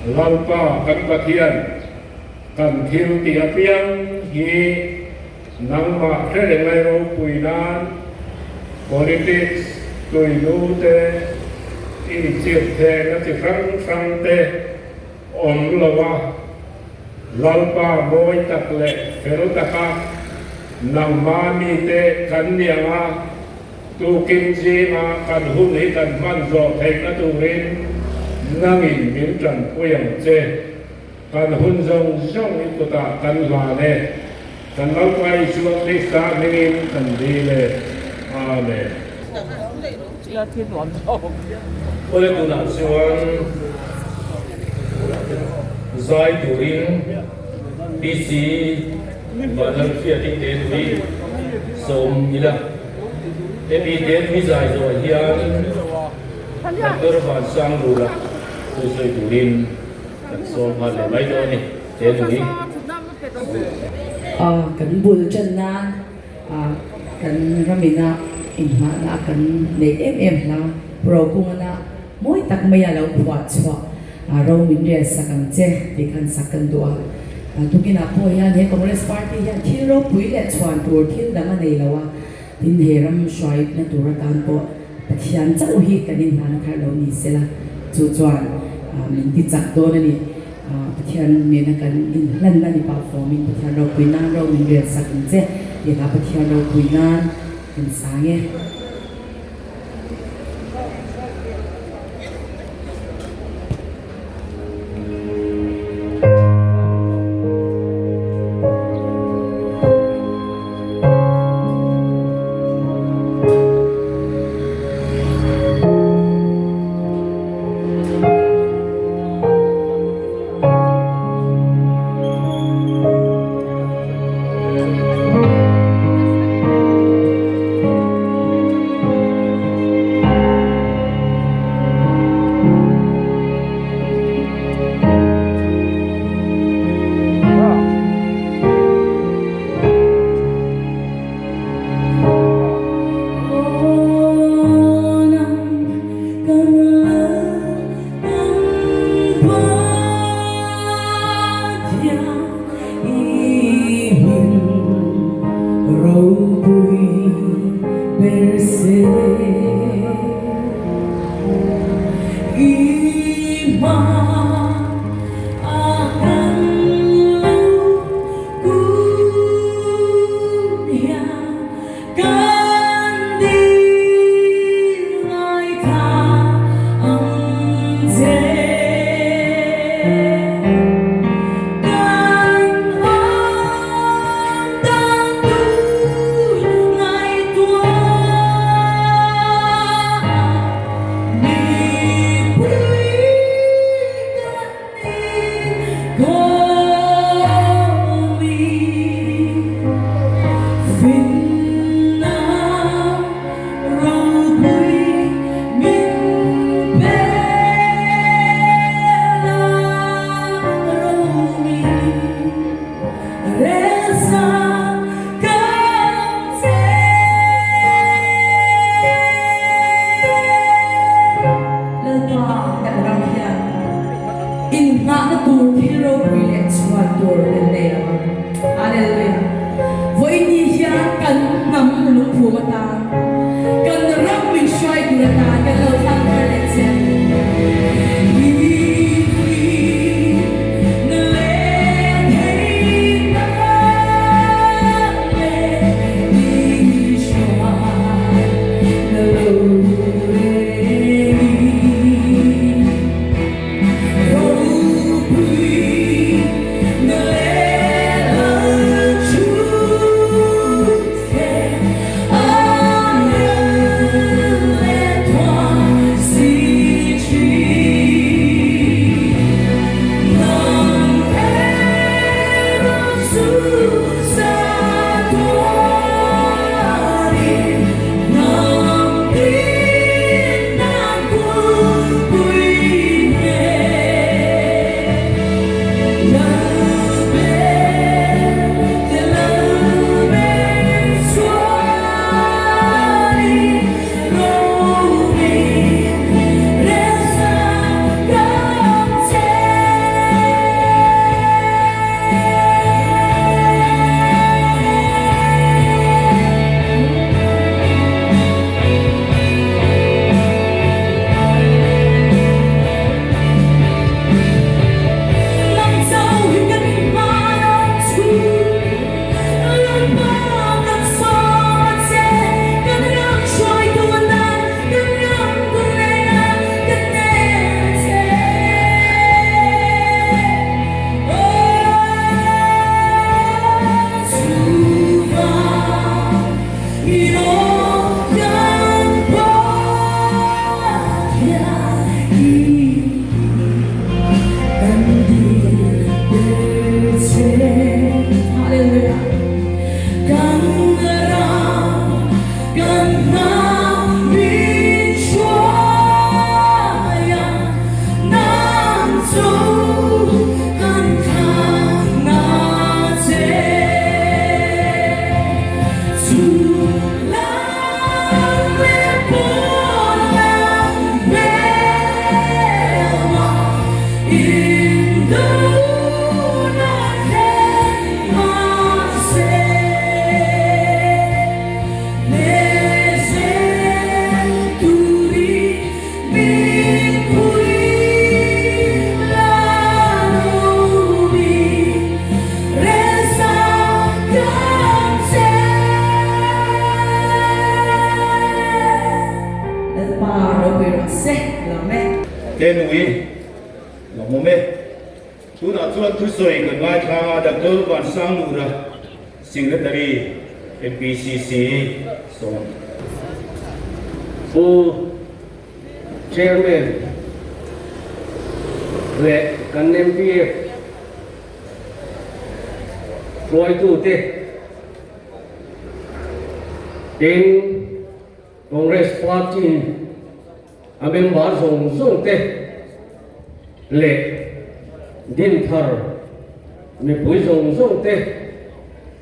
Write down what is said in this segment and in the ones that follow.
Lalpa kan Pathian, kan thil tih apiang hi nangmah hre reng lai ropui nan politics tuinu te, inchirhthehna chi hrang hrang te awm lo a, Lalpa mawi tak leh fel taka nangmah mite kan ni ang a, tukin zinga kan hun hi kan hman zawh theihna turin nangin min tanpui ang che. Kan hun zawng zawng i kutah kan hlan e. Kan Lalpa Isua Krista hmingin kan dil e. Amen. Awle tunah chuan zai turin PC Vanlalhriati te nui sawm ila. Hemi te nui zai zawh hian Doctor Vansanglura thusawi turin kan sawm nghal leh mai dawn a ni te nui. Kan bul tan nan Kan ramina inghahna kan neih em em hla Rokunga mawi tak maia lo phuah chhuah ro min rel sak ang che tih khan sak kan duh a. Tukinah pawh hian he Congress Party hian thil ropui leh chhuan tur thil dang a nei lo a, tin he ram hruaitna tur atan pawh Pathian chauh hi kan inghahna thar lo ni sela chu chuan min ti chak dawn a ni. Pathian nena kan inhlanna ni pah fawmin Pathian ropui nan ro min rel sak ang che tih hla Pathian ropui nan kan sang e. Lalpa kan ram hian inngahna tur thil ropui leh chhuan tur kan nei lo ang. Hallelujah! Vawiini hian kan hnam lungphum atan, kan ram min hruai tur atan kan lo thlang thar leh che a ni. Tunah chuan thusawi kan ngaithlang a, Doctor Vansanglura, Secretary, MPCC, sawm. Pu Chairman leh kan MPF hruaitute tin Congress Party a member zawng zawng te leh Dinthar mipui zawng zawng te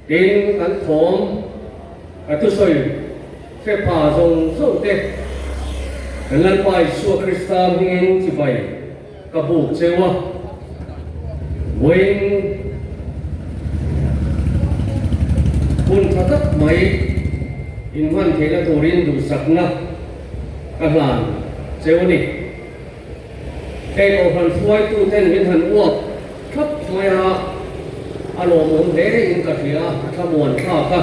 tin kan thawm a thusawi hre pha zawng zawng te kan Lalpa Isua Krista hmingin chibai ka buk cheu a, vawiin hun tha tak mai inhman theihna turin duhsakna ka hlan cheu a ni. Hei kohhran hruaituten min han uap thlap mai a, a lawmawm hle in ka hria, a thlamuan thlak a.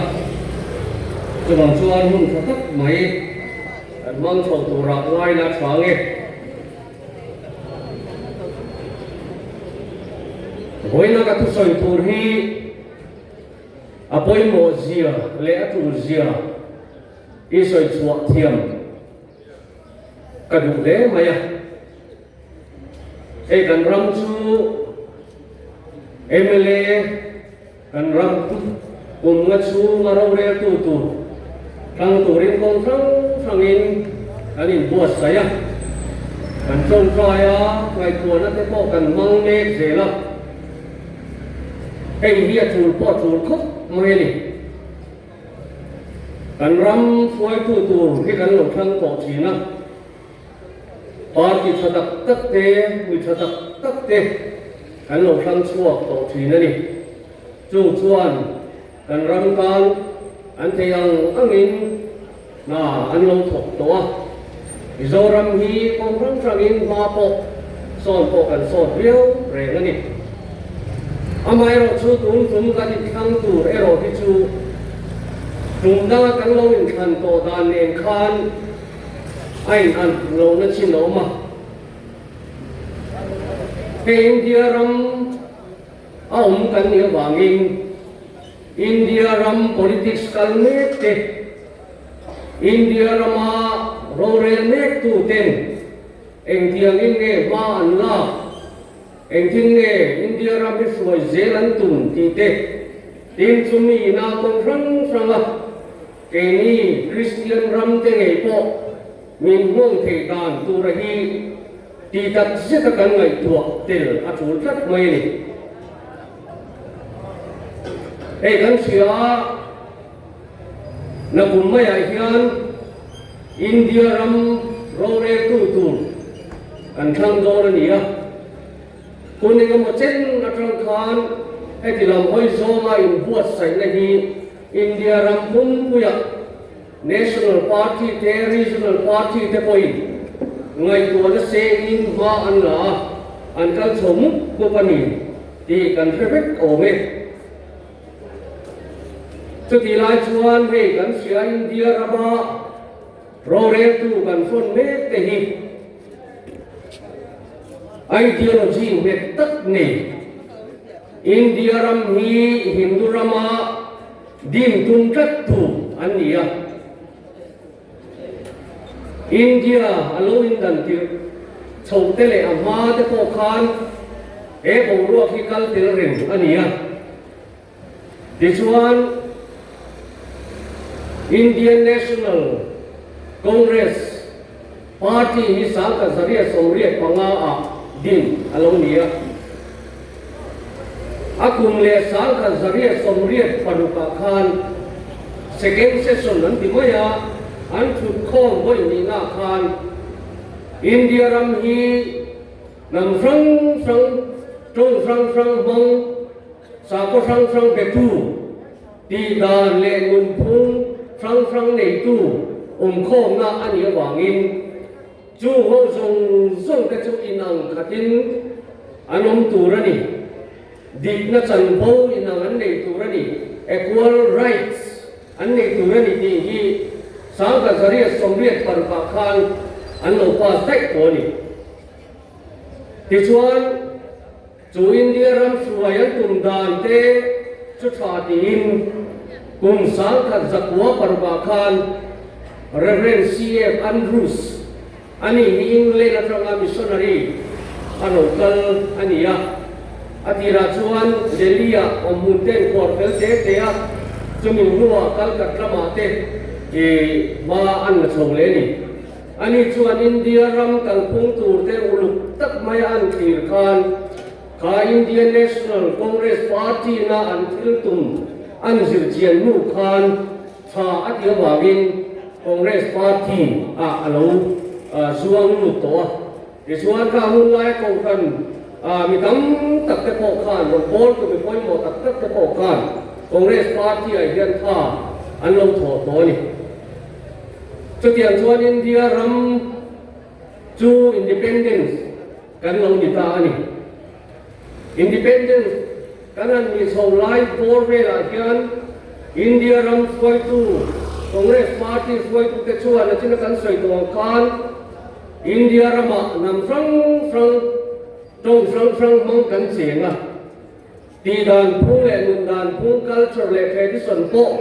Chuvang chuan hun tha tak mai kan hmang chho turah ngaina tha nge. Vawiina ka thusawi tur hi a pawimawh zia leh a tul zia i sawi chhuah thiam ka duh hle mai a. Hei kan ram chu mla kan ram kum nga chhunga roreltu tur thlang turin kawng hrang hrangin kan inbuatsaih a, kan tawngtai a, ngaihtuahna te pawh kan hmang mek zel a, hei hi a tul pawh a tul khawp mai a ni. Kan ram hruaitu tur hi kan lo thlang tawh thin a, party tha tak tak te, mi tha tak tak te kan lo thlang chhuak tawh thin a ni. Chung chuan kan ram tan an thei ang angin hna an lo thawk tawh a, Mizoram hi kawng hrang hrangin hma pawh sawn pawh kan sawt viau reng a ni. Amaherawhchu tun tum kan inthlang tur erawh hi chu tum danga kan lo inthlan tawh dan nen khan a inhan lohna chin a awm a. Hei India ram a awm kan nih avangin India ram politics kal mek te, India rama rorel mek tu ten engtiangin nge hma an lak, engtin nge India ram hi hruai zel an tum tih te, tin chumi ina kawng hrang hranga keini Kristian ram te ngei pawh min nghawng theih dan tura hi tih tak zeta kan ngaihtuah tel a tul tlat mai a ni. Hei kan hria a, nakum maiah hian India ram roreltu tur kan thlang dawn a ni a. Hun engemaw chen atang khan heti lam hawi zawnga inbuatsaihna hi India ram pumpuiah National Party te Regional Party te pawhin ngaihtuahna sengin hma an la a, an kal chho mup mup a ni tih kan hre vek awm e. Chutih lai chuan hei kan hria India rama roreltu kan hrawn mek te hi ideology nghet tak nei India ram hi Hindu rama Dim tum tlat tu an ni a. India a lo indan tirh chho te leh a hma te pawh khan he boruak hi kal tel reng a ni a. Tichuan Indian National Congress Party hi 1985 ah din a lo ni a. A kum leh 1986 ah khan Second Session an ti mai a, an thutkhawm vawi nihna khan India ram hi hnam hrang hrang, tawng hrang hrang hmang, sakhaw hrang hrang betu, Tihdan leh nunphung hrang hrang neitu awmkhawmna a nih avangin chu ho zawng zawng te chu inang khatin an awm tur a ni. Dikna chanvo inang an nei tur a ni, equal rights an nei tur a ni tih hi 1986 khan an lo pass daih tawh a ni. Tichuan. Chu India ram hruai an tum dan te chu tha tiin kum 1906 ah khan Rev. CF Andrews a nih hi England atanga missionary a lo kal a ni a. A tirah chuan Delhi ah awmhmun te an khuar fel te te a, chumi hnuah Calcutta lamah te hma an la chho leh a ni. Ani chuan India ram kalphung tur te uluk tak maia an thlir khan kha Indian National Congress Party na an thil tum an zir chian hnu khan tha a ti avangin Congress Party ah a lo zuang lut tawh a. Tichuan kha hun laia kohhran mi tam tak te pawh khan rawn pawl tu mi pawimawh tak tak te pawh khan Congress Party ah hian tha an lo thawh tawh a ni. Chutiang chuan India ram chu Independence kan lo ni ta a ni. Independence kan han nih chho lai bawr velah hian India ram hruaitu Congress Party hruaitute chuan a china kan sawi tawh ang khan India ramah hnam hrang hrang, tawng hrang hrang hmang kan cheng a. Tihdan phung leh nundan phung, culture leh tradition pawh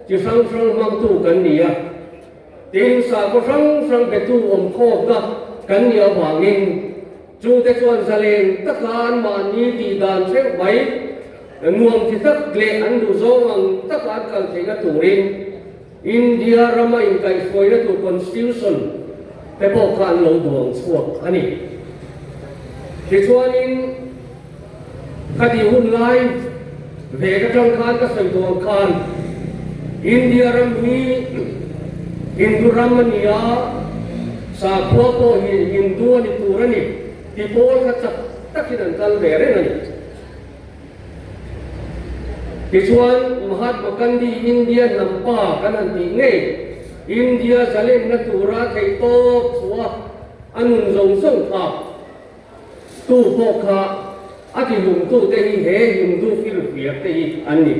chi hrang hrang hmangtu kan ni a. Tin, sakhaw hrang hrang betu awmkhawmna kan nih avangin chungte chuan zalen taka anmahni tihdan theuh mai nuam ti tak leh an duhzawng ang taka an kal theihna turin India rama inkaihhruaina tur Constitution te pawh kha an lo duang chhuak a ni. Tichuanin khati hun lai ve ka tang khan ka sawi tawh ang khan India ram hi Hindu ram a ni a, sakhua pawh hi Hindu a ni tur a ni ti pawl kha chak takin an kal ve reng a ni. Tichuan, Mahatma Gandhi India hnam pa kan han tih ngei, India zalenna tura theihtawp chhuah a nun zawng zawng kha tu pawh kha a tihlumtute hi he Hindu firfiak te hi an ni.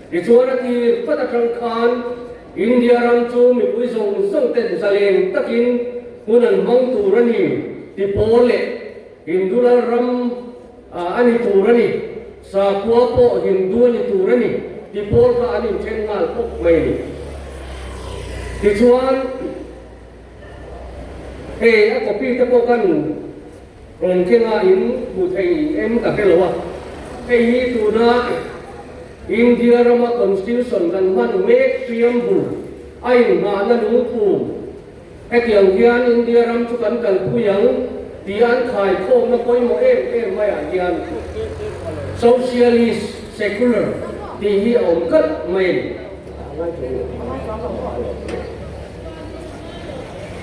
Tichuan, a tir pat atang khan India ram chu mipui zawng zawng ten zalen takin hun an hmang tur a ni ti pawl leh Hindu lal ram a ni tur a ni, sakhua pawh Hindu a ni tur a ni ti pawl kha an inthen nghal khawp mai a ni. Tichuan, hei a copy te pawh kan rawn keng a, in hmu thei em ka hre lo a, hei hi tuna India rama Constitution kan hman mek preamble a inngahna lungphum, Hetiang hian India ram chu kan kalpui ang tih an khaikhawmna pawimawh em em maiah hian Socialist Secular tih hi a awm kalh mai a ni.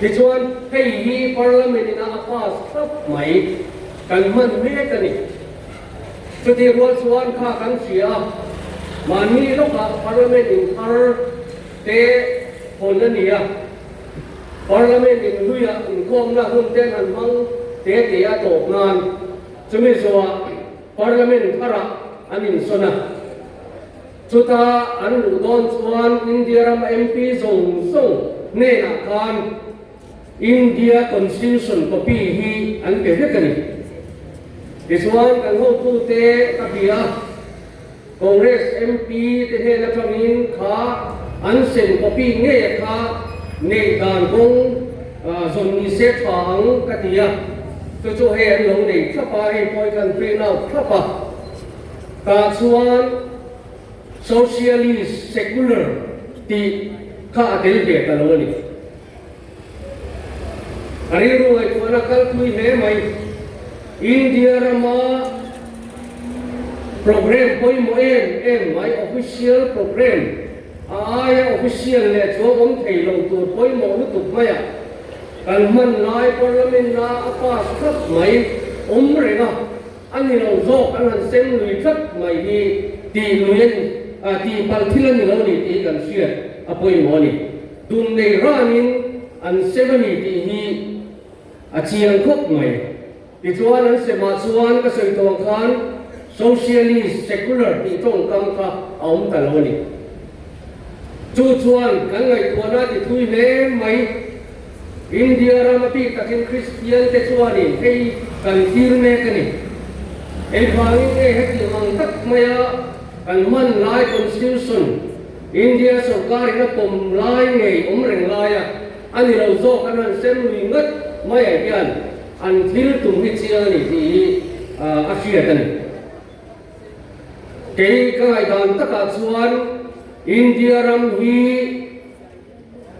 Tichuan hei hi Parliament ina a pass thlap mai kan hman mek a ni. Chutih rual chuan kha kan hria a, mahni lawkah Parliament inthar te hawn a ni a, Parliament inhluiah inkhawmna hun te an han hmang te te a tawp nan chumi zawhah Parliament tharah an insawn a. Chuta an luh dawn chuan India ram MP zawng zawng hnenah khan India Constitution copy hi an pe vek a ni. Tichuan kan hotute ka bia a. Congress MP te hnen atangin kha an sem copy ngei a kha neih dan kawng zawn ni se tha ang ka ti a, chu chu hei an lo nei thlap a, hei pawh hi kan print out thlap a, tah chuan Socialist Secular tih kha a tel ve ta lo a ni. A rilru ngaihtuahna kalpui hle mai. India rama programme pawimawh em em mai, official programme, a aia official leh chuang awm thei lo tur pawimawh lutuk maiah kan hman lai Parliament a a pass tlat mai awm reng a, a ni lo zawk an han sem lui tlat mai hi tih lui a ni, tih palh thil a ni lo ni tih hi kan hriat a pawimawh a ni. Dum nei ranin an sem a ni tih hi a chiang khawp mai. Tichuan an semah chuan ka sawi tawh ang khan Socialist, Secular tih tawngkam kha a awm ta lo a ni. Chu chuan kan ngaihtuahna ti thui hle mai. India ram a bik takin Kristian te chuanin hei kan thlir mek a ni. Engvangin nge hetiang ang tak maia kan hman lai Constitution, India sorkarin a pawm lai ngei awm reng laia a ni lo zawk an han sem lui ngat maiah hian an thil tum hi chiang a ni tih hi a hriat a ni. Kei ka ngaihdan takah chuan India ram hi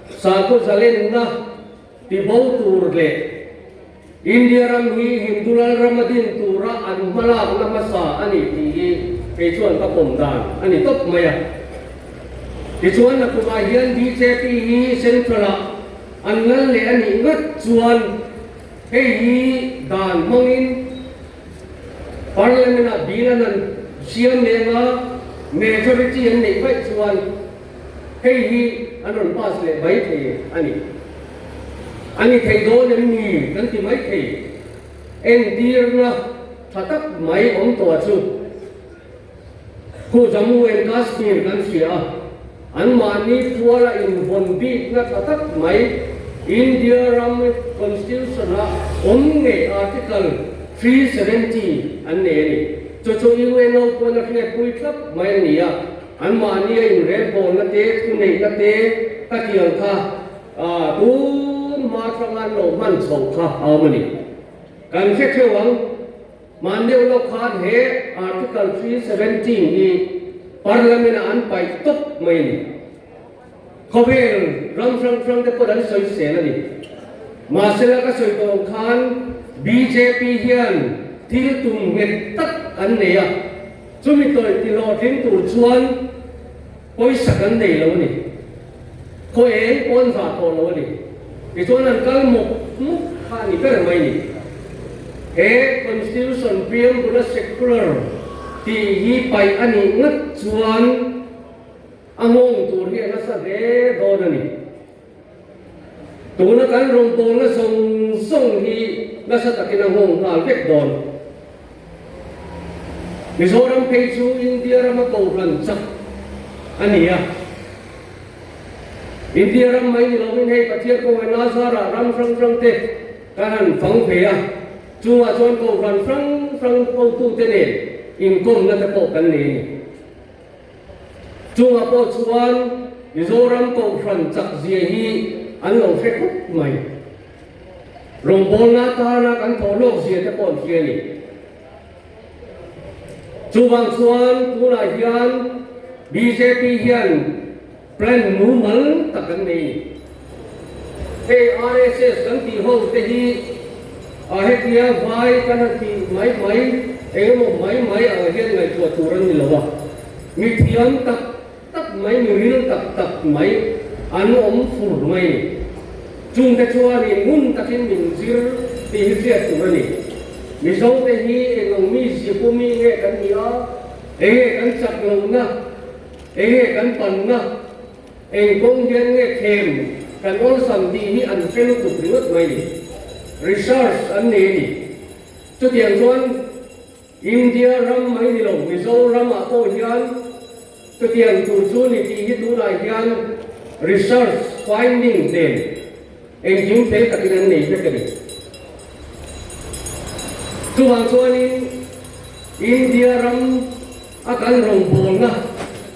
sakhaw zalenna tibo tur leh India ram hi Hindu lalram a din tura an hmalakna hmasa a ni tih hi kei chuan ka pawm dan a ni tawp mai a. Tichuan nakumah hian bjp hi Central-ah an lal leh a nih ngat chuan hei hi dan hmangin Parliament-ah bill an han siam leng a, majority an neih vaih chuan hei hi an rawn pass leh mai thei a ni. A ni thei dawn em ni kan ti mai thei. Entirna tha tak mai awm tawh chu khu Jammu and Kashmir kan hria a, anmahni puala invawn bikna tha tak mai India ram Constitution-a awm ngei Article 370 an nei a ni. Chu chu UNO pawn a hriatpui thlap mai a ni a. Anmahni a inrelbawlna te, thuneihna te ka tiang kha tun hma atanga an lo hman chhoh kha a awm a ni. Kan hre theuh ang, hman deuh lawk khan he Article 317 hi Parliament-ah an paih tawp mai a ni. Khawvel ram hrang hrang te pawh an sawisel a ni. Mahsela ka sawi tawh ang khan bjp hian thil tum nghet tak an nei a. Chumi tawih ti hlawhtling tur chuan pawisa kan nei lo a ni. Khaw eng pawn zah tawh lo a ni. Tichuan an kal mawp mawp kha a ni ber mai ni. He Constitution preamble a secular tih hi paih a nih ngat chuan a nghawng tur hi a nasa hle dawn a ni. Tuna kan rawngbawlna zawng zawng hi nasa takin a nghawng nghal vek dawn. Mizoram phei chu India rama kohhran chak a ni a. India ram mai ni lovin hei Pathian kawngah Nazarah ram hrang hrang te kan han fang ve a, chungah chuan kohhran hrang hrang hotute nen inkawmna te pawh kan nei a ni. Chungah pawh chuan Mizoram Kohhran chakzia hi an lo hre khawp mai. Rawngbawlna atana kan thawh hlawkzia te pawh an hria a ni. Chuvang chuan tunah hian bjp hian plan mumal tak an nei a ni. Hei RSS kan tih ho te hi a hetia vai kan han tih mai mai engemaw mai mai ang hian ngaihtuah tur an ni lo a, mi thiam tak tak mai, mi ril tak tak mai an awm fur mai a ni. Chungte chuanin ngun takin min zir tih hi hriat tur a ni. Mizo te hi eng ang mi zipumi nge kan ni a, enge kan chak lohna, enge kan panna, Eng kawng hian nge thlem kan awlsam tih hi an hre lutuk ringawt mai ni. Research an nei a ni. Chutiang chuan India ram mai ni lo Mizoram ah pawh hian chutiang tur chu ni tih hi tunah hian research finding nen engkim fel takin an nei vek a ni. Chuvang chuanin India ram A kan rawngbawlna,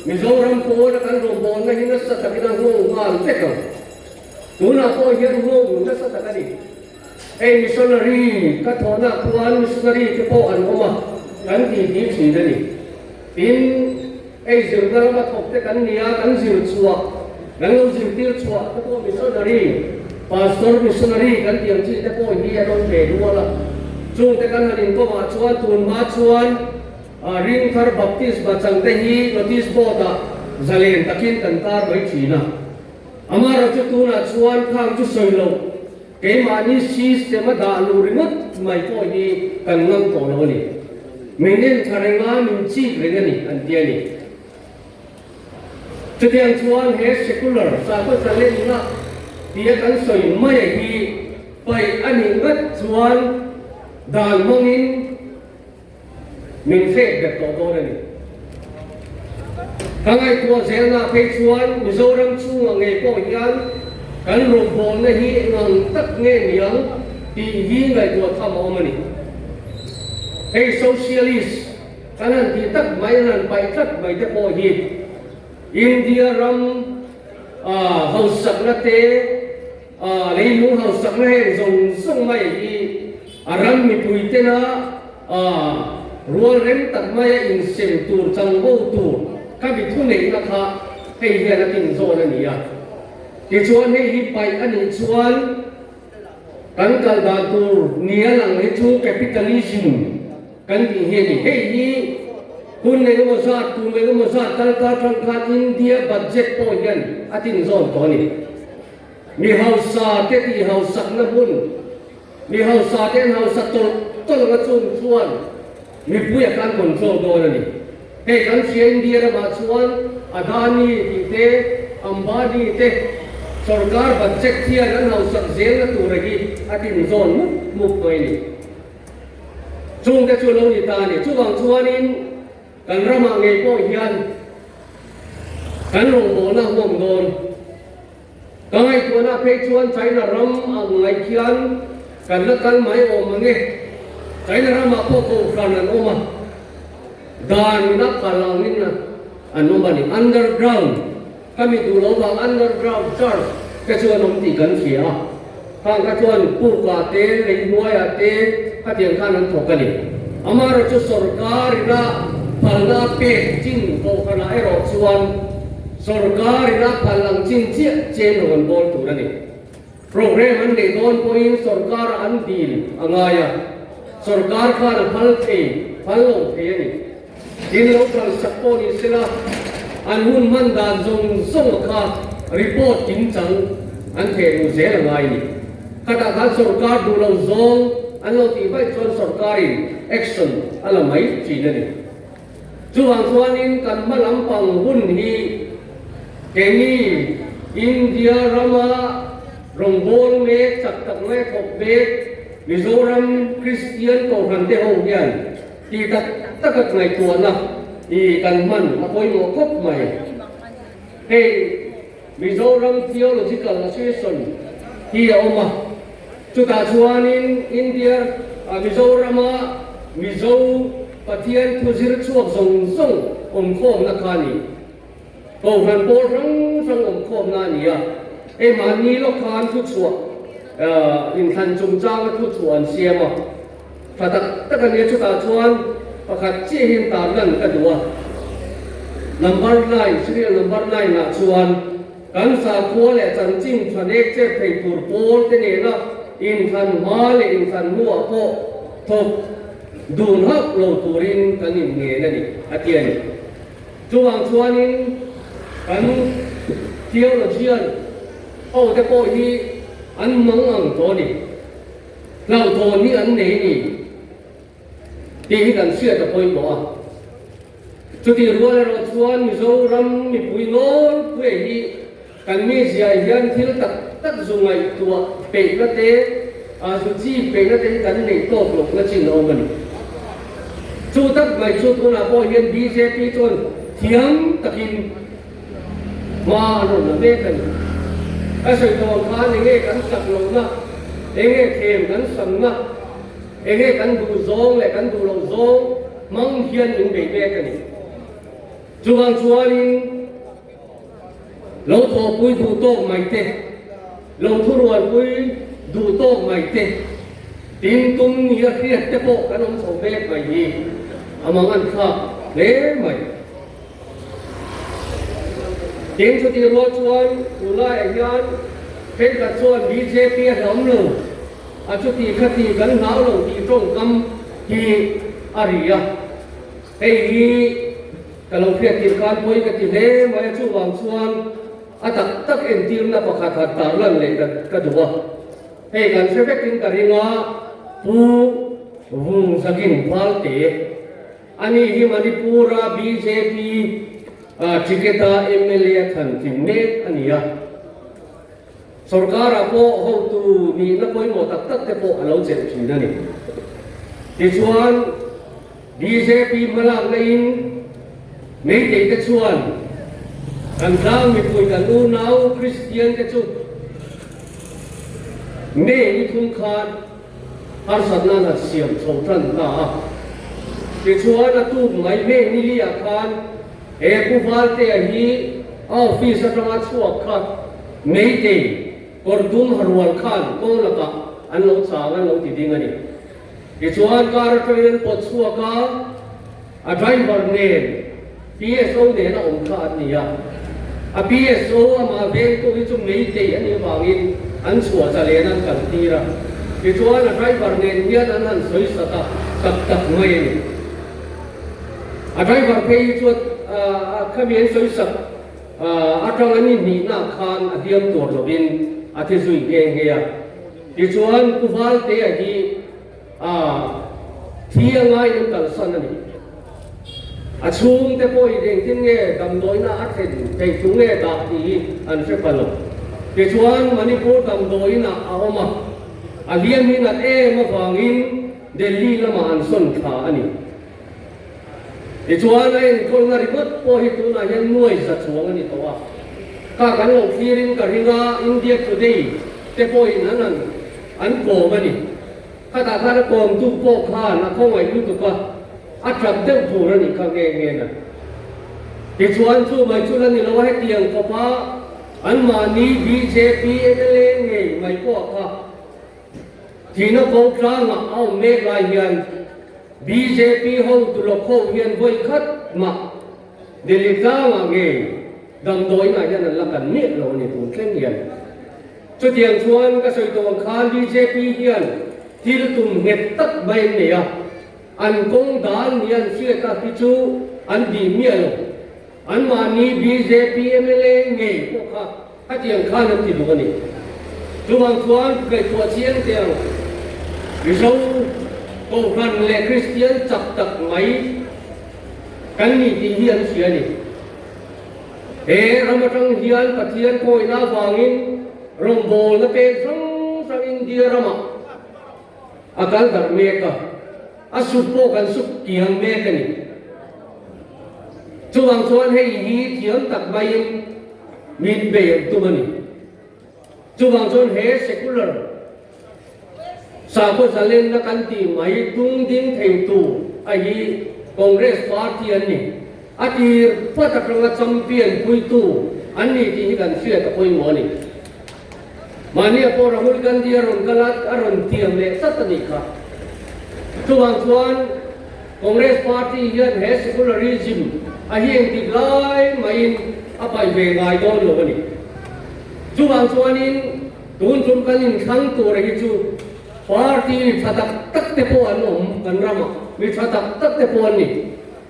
Mizoram pawn a kan rawngbawlna hi nasa takin a nghawng nghal vek ang. Tunah pawh hian nghawng nasa tak a ni. Hei missionary ka thawhna khuan missionary te pawh an awm a, kan titi thin a ni. Tin, hei zirna lama thawk te kan ni a, kan zir chhuah, kan lo zirtir chhuah te pawh missionary, pastor missionary kan tih ang chi te pawh hi an awm ve nual a. Chungte kan han inkawmah chuan tunhma chuan, Ringthar Baptist bachangte hi notice board-ah zalen takin kan tar mai thin a. Amaherawh chu tunah chuan khang chu sawi loh, keimahni system a dah luh ringawt mai pawh hi kan ngam tawh lo a ni. Min en tha reng a, min chik reng a ni, an ti a ni. Chutiang chuan he secular sakhaw zalenna tia kan sawi mai hi paih a nih ngat chuan dan hmangin, Min hrek bet tawh dawn a ni. Ka ngaihtuah zelna phei chuan Mizoram chhungah ngei pawh hian kan rawngbawlna hi eng ang tak nge niang tih hi ngaihtuah tham a awm a ni. Hei socialist kan han tih tak mai an han paih tlat mai te pawh hi India ram hausakna te, leilung hausakna heng zawng zawng mai hi a ram mipui tena rual rem tak maia insem tur changho tur ka mi thuneihna kha hei hian a tinzawn a ni a. Tichuan hei hi paih a nih chuan kan kal dan tur nia lang hi chu capitalism kan tih hi a ni. Hei hi hun engemaw zat, tum engemaw zat kal ta atang khan India budget pawh hian a tinzawn tawh a ni. Mi hausa te tih hausakna hmun, mi hausa te an hausa tawlh tawlh anga chung chuan mipui a kan control dawn a ni. Hei kan hria India ramah chuan Adani tih te, Ambani te sorkar budget hian an hausak zelna tura hi a tinzawn mup mup mai a ni. Chungte chu lo ni ta a ni. Chuvang chuanin kan ramah ngei pawh hian kan rawngbawlna huam dawn. Ka ngaihtuahna phei chuan China ram ang ngaih khian kan la kal mai awm ang e. China ramah pawh kohhran an awm a, dan ina kal angin an awm a ni. Underground, ka mi duh lo vang underground church te chu an awm tih kan hria a. Khang kha chuan pukah te, lei hnuaiah te khatiang khan an thawk a ni. Amaherawhchu sorkar ina phalna pek chin kohhranah erawh chuan Sorkar ina phal ang chin chiah chen lo an bawl tur a ni. Programme an neih dawn pawhin sorkar an dil a ngai a, sorkar khan a phal thei, phal lo thei a ni. Tin lo phal sak pawh ni sela, an hun hman dan zawng zawng kha report kimchang an theh duh zel a ngai a ni. Khatah khan sorkar duh lo zawng an lo tih vaih chuan sorkarin action a la mai thin a ni. Chuvang chuanin kan hma lampang hun hi keini India rama rawngbâwl mek, chak tak mai thawk mek Mizoram Kristian Kohhran te ho hian ti tak taka ngaihtuahna hi kan hman a pawimawh khawp mai. Hei Mizoram Theological Association hi a awm a, chutah chuanin India Mizorama Mizo Pathian thu zir chhuak zawng zawng awmkhawmna kha a ni. Kohhran pawl hrang hrang awmkhawmna a ni a, hei mahni lawk khan thuchhuah inthlan chungchanga thuchhuah an siam a, tha tak tak a nia chutah chuan pakhat chiahin tarlan ka duh a, number nine, serial number nine ah chuan kan sakhua leh chanchin thanek chet thei tur pawl te nena inthlan hma leh inthlan hnuah pawh thawk dun hauh lo turin kan inngen a ni, a ti a ni. Chuvang chuanin kan theologian ho te pawh hi an mang ang tawh a ni. Hlauhthawn hi an nei ni tih hi kan hriat a pawimawh a. Chutih rual erawh chuan Mizoram mipui nawlpuia hi kan mizia hian thil tak tak zu ngaihtuah peihna te, zu chi peihna te hi kan neih tawk lohna chin a awm a ni. Chu tak mai chu tunah pawh hian bjp chuan thiam takin Hma an rawn la mek a ni. Ka sawi tawh ang khan enge kan sak lohna, enge thlem kan samna, enge kan duh zawng leh kan duh loh zawng hmang hian min bei mek a ni. Chuvang chuanin lo thawhpui duh tawk mai te, lo thurualpui duh tawk mai te, tin tum nia hriat te pawh kan awm chho mek mai hi a mangan thlak hle mai. Tin, chutih rual chuan tunlaiah hian thenkhat chuan bjp a hlauhawm lo, a chuti khati kan hlau lo tih tawngkam hi a ri a. Hei hi ka lo hriat tir khan pawi ka ti hle mai a, chuvang chuan a tak tak entirna pakhat han tarlan leh ka duh a. Hei kan hre vekin ka ring a, Pu Vungzakin Valte. Ani hi Manipur-a bjp ticket-a mla a thlan tling mek a ni a. Sorkar-ah pawh hotu nihna pawimawh tak tak te pawh a lo chelh thin a ni. Tichuan, bjp hmalakna in Meitei te chuan kan tlang mipui kan unau Kristian te chu May ni thum khan harsatna an han siam chho tan ta a. Tichuan a tuk mai May nili ah khan he Pu Valtea hi a office atanga chhuak kha Meitei kawr dum ha rual khan kawng lakah an lo chang an lo ti ding a ni. Tichuan car atangin an pawt chhuak a, a driver nen PSO nen a awm kha an ni a. A PSO amah vengtu hi chu Meitei a nih avangin an chhuah zalen an kal tir a. Tichuan a driver nen hian an han sawi sat a, tak tak mai a ni. A driver phei hi chuan khami an sawi sak atang an inhnihna khan a hliam tur lovin a thi zui nghe nghe a. Tichuan Pu Valtea hi a thi a ngaiin an kalsan a ni. A chhungte pawhin engtin nge damdawiina a thlen theih thu nge dah tih hi an hre pha lo. Tichuan Manipur damdawiinah a awm a, a hliam hi nat em avangin Delhi lamah an sawn thla a ni. Tichuan a enkawlna ringawt pawh hi tunah hian nuai za chuang a ni tawh a. Kha kan lo thlirin ka ring a, India Today te pawhin an han an kawm a ni. Khatah khan a kawmtu pawh khan a khawngaih lutuk a, a tap deuh tur a nih kha nghe nghe na. Tichuan chu mai chu la ni lo a, hetiang khawpa anmahni bjp mla ngei mai pawh kha Thihna ko tlangah a awm mek lai hian bjp hotu lawk ho hian vawi khat mah Delhi tlangah ngei damdawiinah hian an la kan miah lo a ni tun thleng hian. Chutiang chuan ka sawi tawh ang khan bjp hian thil tum nghet tak mai an nei a, an kawng dan ni an hriat a hi chu an dih miah lo. Anmahni bjp mla ngei pawh kha Khatiang khan an ti duh a ni. Chuvang chuan ngaihtuah chiang teh ang. Mizo Kohhran leh Kristian chak tak mai kan ni tih hi an hria a ni. He ram atang hian Pathian khawihna avangin rawngbawlna pek hrang hrang India ramah a kal darh mek a, a suk pawh kan suk kiang mek a ni. Chuvang chuan hei hi thiam tak maiin Min bei an tum a ni. Chuvang chuan he secular sakhaw zalenna kan tih mai tung ding thei tu a hi Congress party an ni. A tir pat atanga champion puitu an ni tih hi kan hriat a pawimawh a ni. Mahnia pawh Rahul Gandhi a rawn kal a, a rawn tiam leh tlat a nih kha. Chuvang chuan Congress party hian he secularism a hi engtik lai mahin a paih ve ngai dawn lo a ni. Chuvang chuanin tun tum kan inthlang tur hi chu party mi tha tak tak te pawh an awm kan ramah, mi tha tak tak te pawh an ni.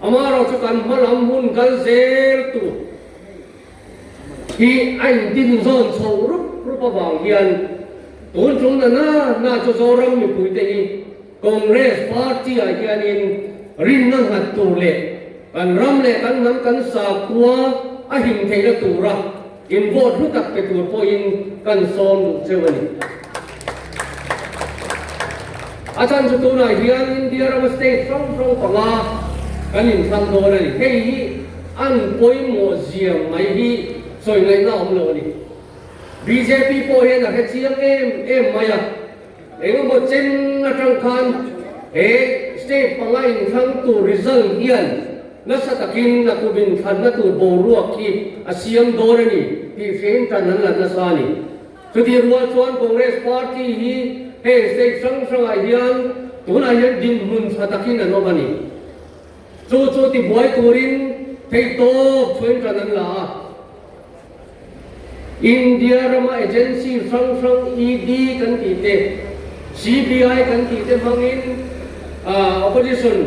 Amaherawhchu kan hma lam hun kal zel tur hi a intin zawn chho rup rup avang hian tun tum na na na chu Zoram mipuite hi Congress party ah hianin rinna nghat tur leh kan ram leh kan hnam kan sakhua a him theihna tura in vote hlu tak pe tur pawhin kan sawm duh cheu a ni. A chhan chu tunah hian India rama state hrang hrang panga kan inthlang dawn a ni. Hei hi an pawimawh zia mai hi sawi ngaihna a awm lo a ni. Bjp pawh hian a hre chiang em em mai a. Engemaw chen atang khan he state panga inthlang tur result hian nasa takin a kum inthlanna tur boruak hi a siam dawn a ni tih hrein tan an la nasa a ni. Chutih rual chuan Congress party hi heng state hrang hrangah hian tunah hian dinhmun tha takin an awm a ni. Chu chu tibuai turin theihtawp chhuin tan an la a. India rama agency hrang hrang ED kan tih te, CBI kan tih te hmangin opposition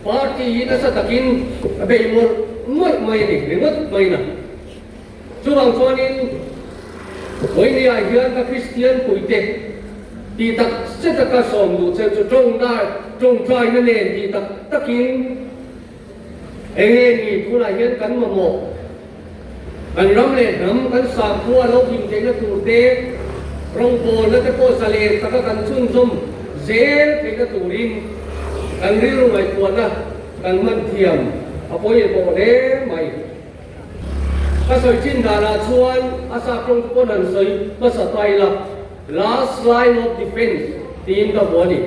party hi nasa takin a bei mawlh mawlh mai a ni, ringawt mai na. Chuvang chuanin Vawinia hian ka Kristian puite tih tak zet a ka sawm duh che chu tawngtaina nen tih tak takin Enge ni tunah hian kan mamawh, kan ram leh hnam, kan sakhua lo hlim theihna tur te, rawngbawlna te pawh zalen taka kan chhunzawm zel theihna turin kan rilru ngaihtuahna kan hman thiam a pawimawh hle mai. Ka sawi chin danah chuan a sap tawng chu pawn han sawi hmasa ta ila, last line of defence tiin ka hmu a ni.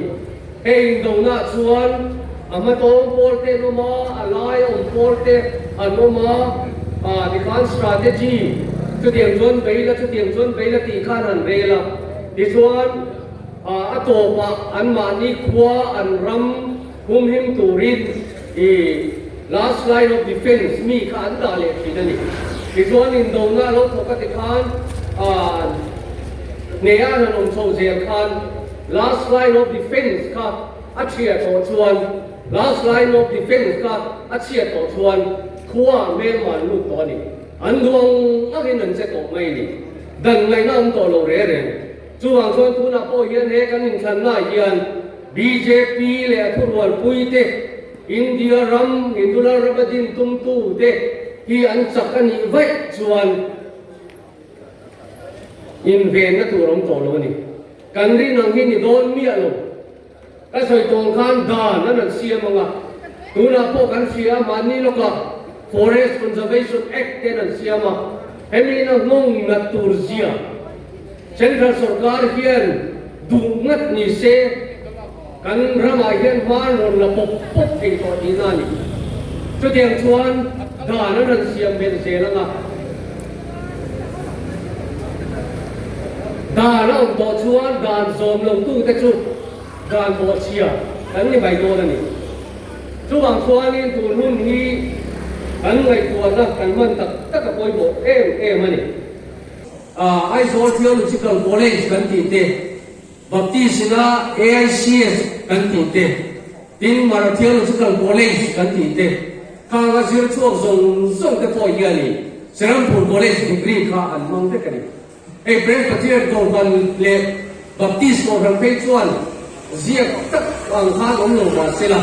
Hei indonah chuan. A hmatawng pawl te an awm a, a lai a awm pawl te an awm a, ah tikhan strategy chutiang chuan bei la, chutiang chuan bei la tih khan han rel a. Tichuan ah a tawpah anmahni khua an ram humhim turin ih last line of defence mi kha an dah leh thin a ni. Tichuan indona a lo thawk a tikhan ah hneha an han awm chho zel khan last line of defence kha A chhiat tawh chuan last line of defence kha a chhiat tawh chuan khua hmelma an lut tawh a ni. An duh ang angin an che tawh mai a ni. Dan ngaihna awm tawh lo reng reng. Chuvang chuan tunah pawh hian he kan inthlannaah hian bjp leh a thurualpui te, India ram Hindu Lalram a din tumtu te hi an chak a nih vaih chuan invenna tur awm tawh lo a ni. Kan rin ang hi ni dawn miah lo. Ka sawi tawng khan dan an an siam ang a, tunah pawh kan hria a, mahni lawkah Forest Conservation Act te an an siam a, hemi ina nghawng nat tur zia Central sorkar hian duh ngat ni se kan ramah hian hma an rawn la pawp pawp thei tawh tihna a ni. Chutiang chuan dan an an siam belh zel ang a. Dan a awm tawh chuan dan zawm lo tute chu dan bawhchhia kan ni mai dawn a ni. Chuvang chuanin tun hun hi kan ngaihtuahna kan hman tak tak a pawimawh em em a ni. Aizawl Theological College kan tih te, Baptist ina AICS kan tih te, tin Mara Theological College kan tih te, khang a zir chhuak zawng zawng te pawh hianin Serampur College degree kha an hmang vek a ni. Hei Presbyterian Kohhran leh Baptist Kohhran phei chuan ziak tak ang khan awm lo mah se la,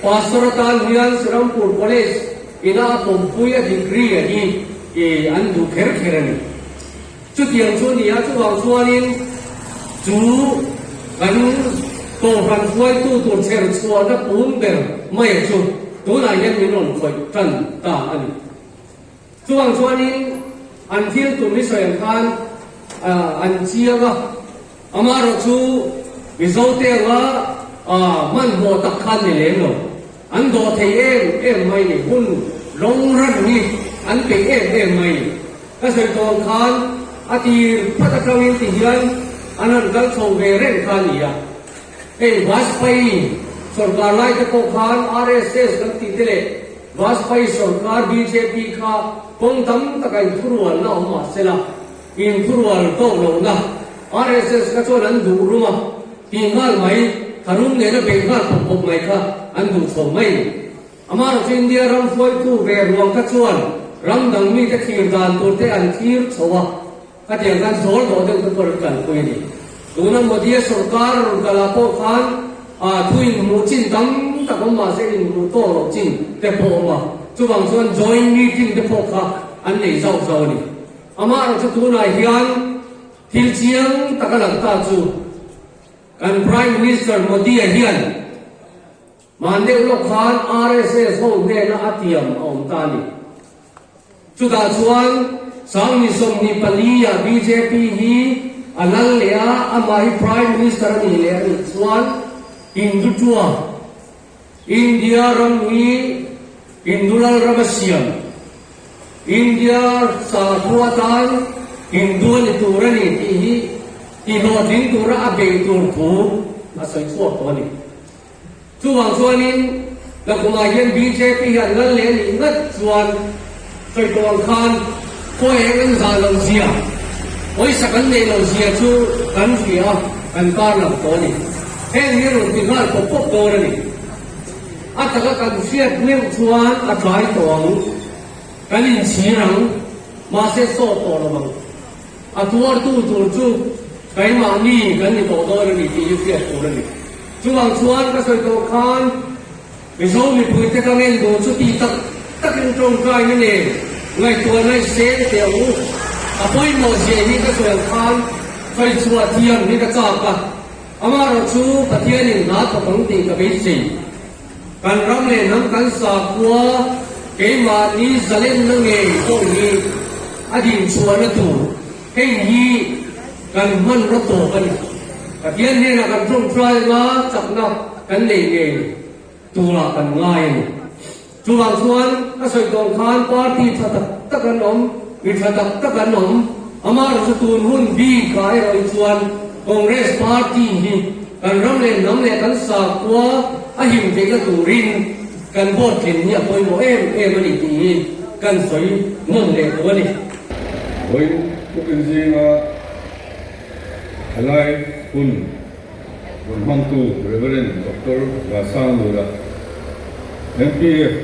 Pastor atan hian Serampur College ina a pawmpui a degree a hi an duh kher kher a ni. Chutiang chu a ni a, chuvang chuanin chu kan Kohhran hruaitu tur chher chhuahna pum ber mai chu tunah hian min rawn khawih tan ta a ni. Chuvang chuanin an thil tum hi sawi ang khan an chiang a, amaherawh chu Mizote anga hmanhmawh tak khan ni lem lo. An dawh thei em em mai ni, hun long run hi an peih em em mai ni. Ka sawi tawh ang khan a tir phat atangin ti hian an han kal chho ve reng kha a ni a. Hei Vajpayee sawrkar lai te pawh khan RSS kan tih te leh Vajpayee sawrkar bjp kha kawng tam taka inthurualna awm mah se la, inthurual tawk lohna RSS kha chuan an duh rum a, tih nghal mai, tharum nena beih nghal pawp pawp mai kha an duh chho mai ni. Amaherawhchu India ram hruaitu ve ruang kha chuan ram dang mite thlir dan tur te an thlir chho a, khatiang khan zawl dawh deuh te pawh an kalpui a ni. Tuna Modi-a sorkar rawn kalah pawh khan thu inhmuh chin tam tak awm mahse inhmuh tawk loh chin te pawh awm a, chuvang chuan joint meeting te pawh kha an nei zauh zauh a ni. Amaherawhchu tunah hian thil chiang tak a lang ta chu kan Prime Minister Modi-a hian Hman deuh lawk khan RSS ho hnena a tiam a awm ta a ni. Chutah chuan Sangni 24 ah bjp hi a lal leh a, amah hi Prime Minister a nih leh a nih chuan Hindutva, India ram hi Hindu lal ram a siam, India sakhua atan Hindu a ni tur a ni tih hi tihlawhtling tura a beih tur thu a sawi chhuak tawh a ni. Chuvang chuanin Lakhumah hian bjp hi an lal leh a nih ngat chuan sawi tawh ang khan khaw eng an zah loh zia, pawisa kan neih loh zia chu kan hria a, kan kar lang tawh a ni. Heng hi rawn ti nghal pawp pawp dawn a ni. A taka kan hriat meuh chuan a tlai tawh ang, kan inchhir ang, mahse sawt tawh lo ang. A tuartu tur chu keimahni kan ni tawh dawn a ni tih hi hriat tur a ni. Chuvang chuan ka sawi tawh khan Mizo mipuite ka ngen dawn chu ti tak takin tawngtaina nen ngaihtuahna i seng teh ang u. A pawimawh zia hi ka sawi ang khan sawi chhuah thiam hi ka chak a, amaherawh chu Pathianin hna thawk ang tih ka beisei. Kan ram leh hnam kan sakhua keimahni zalenna ngei pawh hi a dinchhuahna tur hei hi kan hmanraw tawp a ni. Pathian hnenah kan tawngtai anga chakna kan nei ngei. turah kan ngai a ni. Chuvang chuan ka sawi tawh khan party tha tak tak an awm, mi tha tak tak an awm, amaherawhchu tun hun bikah erawh hi chuan Congress party hi kan ram leh hnam leh kan sakhua a him theihna turin kan vote tlin hi a pawimawh em em a ni tih hi kan sawi nawn leh duh a ni. Vawiin tukin zinga thalai hun rawn hmangtu Rev. Doctor Vansanglura, MPF,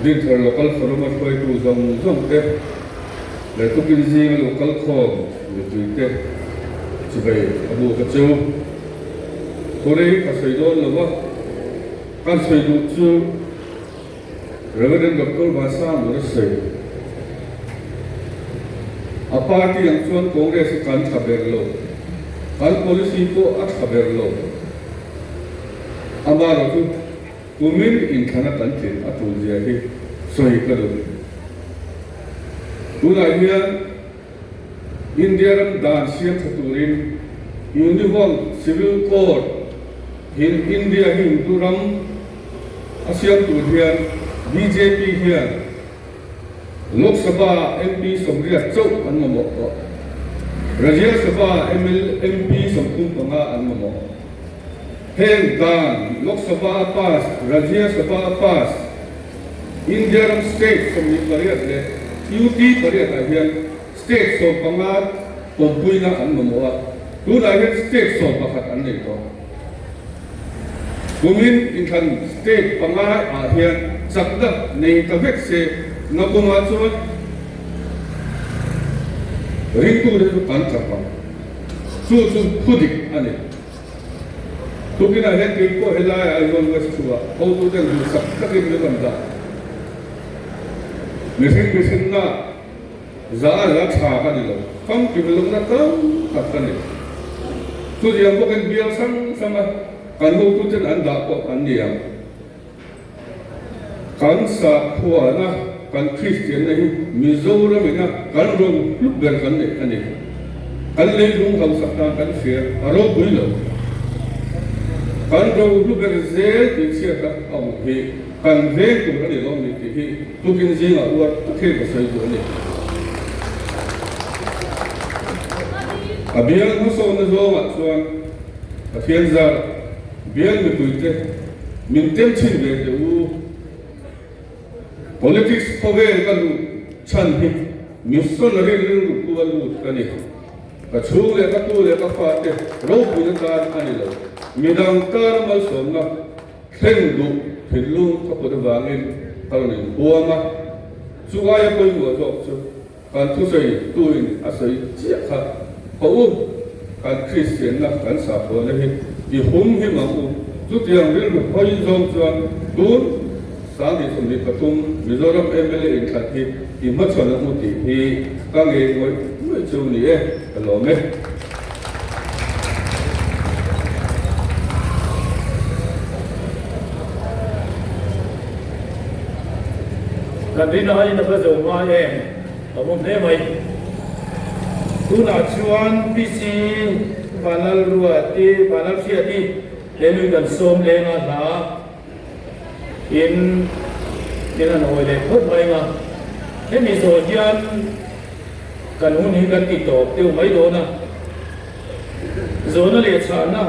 Dinthar Local Forum-a hruaitu zawng zawng te leh tukin zinga local khawm mipuite chuvei a buk a chu. Thurei ka sawi dawn lo va, kan sawi duh chu Rev. Doctor Vansanglura sawi. A party ang chuan Congress hi kan tha ber lo, kan policy pawh a tha ber lo. Amaherawhchu kumin inthlana kan tlin a tul zia hi sawi ka duh. Tunah hian India ram dan siam tha turin Uniform Civil Code in India hi Hindu ram a siam tur hian bjp hian Lok Sabha MP 80 chauh an mamawh tawh. Rajya Sabha ml MP 35 an mamawh. Heng dan Lok Sabha a pass, Rajya Sabha a pass, India ram state 28 leh UT pariat ah hian state 15 pawmpuina an mamawh a, tunah hian state 11 an nei tawh. Kumin inthlan state panga ah hian chakna nei ta vek se, nakumah chuan ringtu te chu kan chak ang. Chu chu thudik a ni. Tukinah hian kei pawh helaiah Aizawl West chhuah hotu ten duhsak takin min rawn dah. Mihring mihrinna Za a la tha ka ni lo, famkim lohna tam tak ka ni. Chutiang bawkin bial hrang hranga kan hotuten an dah pawh an ni ang. Kan sakhuana, kan Kristianna hi Mizoram ina kan ro hlu ber kan neih a ni. Kan leilung hausak dan kan hria a ropui lo. Kan ro hlu ber zel tih chhiat a awm hi kan veng tur a ni lo ni tih hi Tukin zingah uar tak hi ka sawi duh a ni. A bial hmasawnna zawngah chuan Pathian zar bial mipuite min tem chhin ve teh u. Politics khawvel ka luh chhan hi missionary rilru pu a lut ka ni. Ka chhung leh ka tu leh ka fate ropuina tan a ni lo. Midang tana malsawmna Thleng duh thinlung ka put avangin ka rawn inhuam a, chu aia pawimawh zawk chu kan thusawi tuin a sawi chiah kha, Haw u, kan Kristianna kan sakhuana hi i hum him ang u, chutiang rilru hawi zawng chuan tun 2023 Mizoram mla inthlan hi i hmachhawn ang u tih hi ka ngei ngawih ngawih chu ni e, ka lawm e. Kan rin aiin a va zo ngai em? A awm hle mai. Tunah chuan PC Vanlalruati, Vanlalhriati he lui kan sawm leng a hla in in an hawi leh phawt mai ang a. Hemi zawh hian Kan hun hi kan ti tawp deuh mai dawn a, zawhna leh chhahna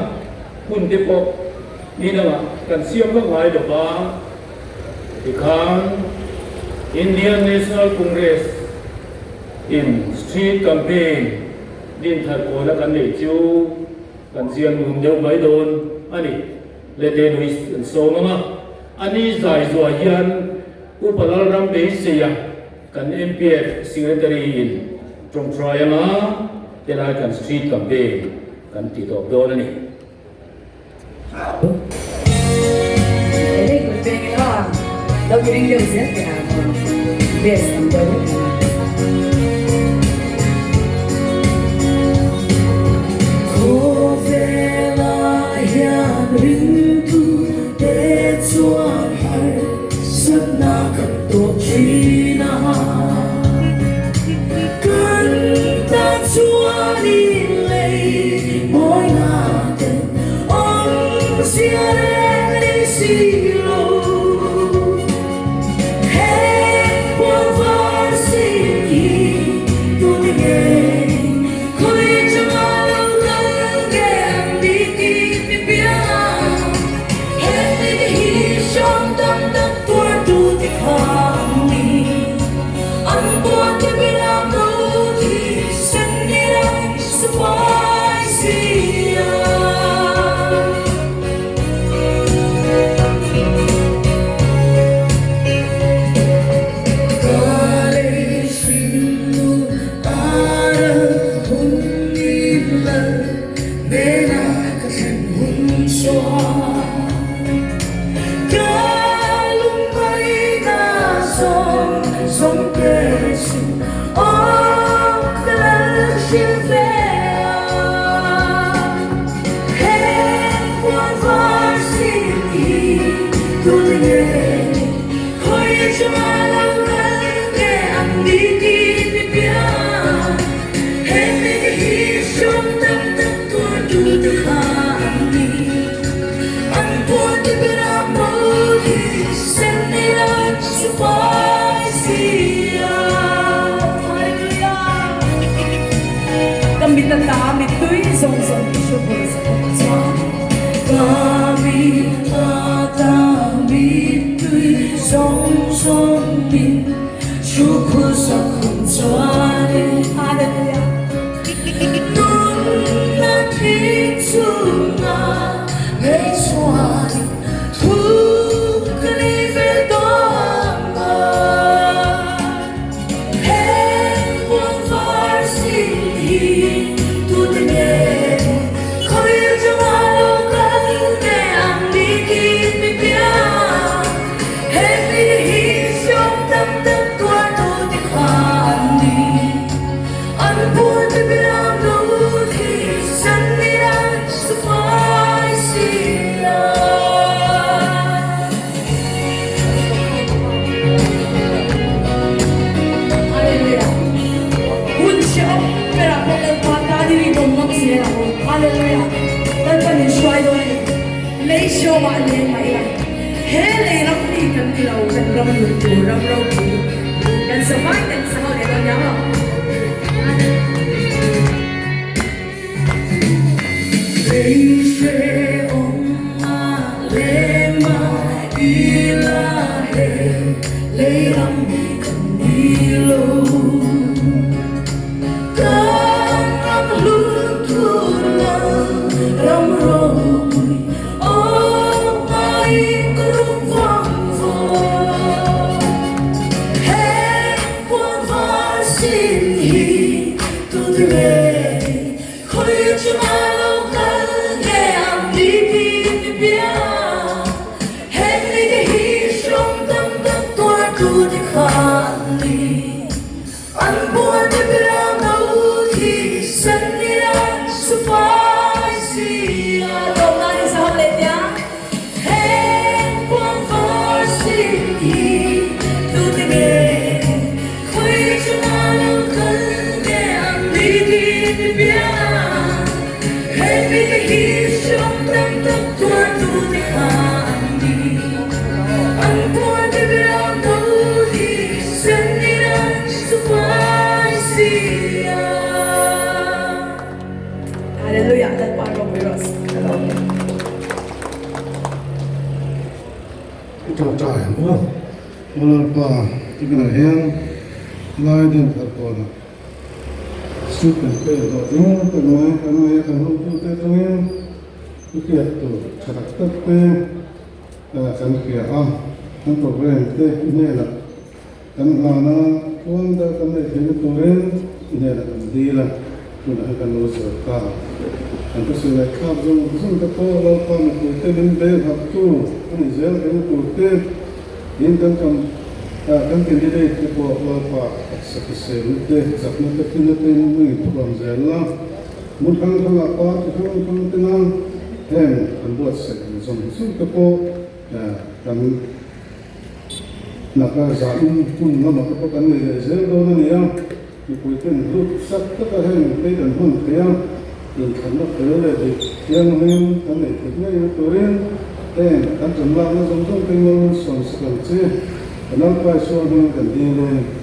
hun te pawh ni dangah kan siam vak ngai lo va, tikhan Indian National Congress in Street Campaign din thar kawna kan neih chu kan zial ngun deuh mai dawn a ni. Lete nui an sawm ang a, ani zai zuah hian Upa Lalram beiseia Kan MPF Secretary in tawngtai anga helai kan street campaign kan ti tawp dawn a ni. Very good veng ila lo ti ring deuh zel teh ang aw best ang deuh vek ang a. Khawvelah hian ringtu te chuan har Satna kan tawh thin a, kan tan chuan in lei mawina ten awmzia reng. I tawngtai ang u. Aw Lalpa, tunah hian lai din thar tawnah suit kan pek zawh ding tak mai kan nei a, kan hotute atangin i hriat tur tha tak tak te kan hria a, kan program te i hnenah kan hlan a, tluang deuh kan neih theihna turin i hnenah kan dil a, tunah hian kan lo zawr ta. Kan thusawi ngaihthlak zawng zawng te pawh Lalpa mipuite min bengharhtu a nih zel theihna tur te in kan kam kan candidate te pawh Lalpa taksa hriselna te chakna te finna te in a inthuam zel la, hmun hrang hrangah party hrang hrang tena heng kan buatsaih zawng zawng te pawh kan Naka zan hun lamah te pawh kan nei leh zel dawn a ni a, mipui ten hlut sak taka heng phei kan hman thei a, inthlanna fel leh dik thianghlim kan neih theih ngei na turin heng kan ṭan lakna zawng zawng te ngawr sawm sak ang che, kan Lalpa Isua hmingin kan dil e.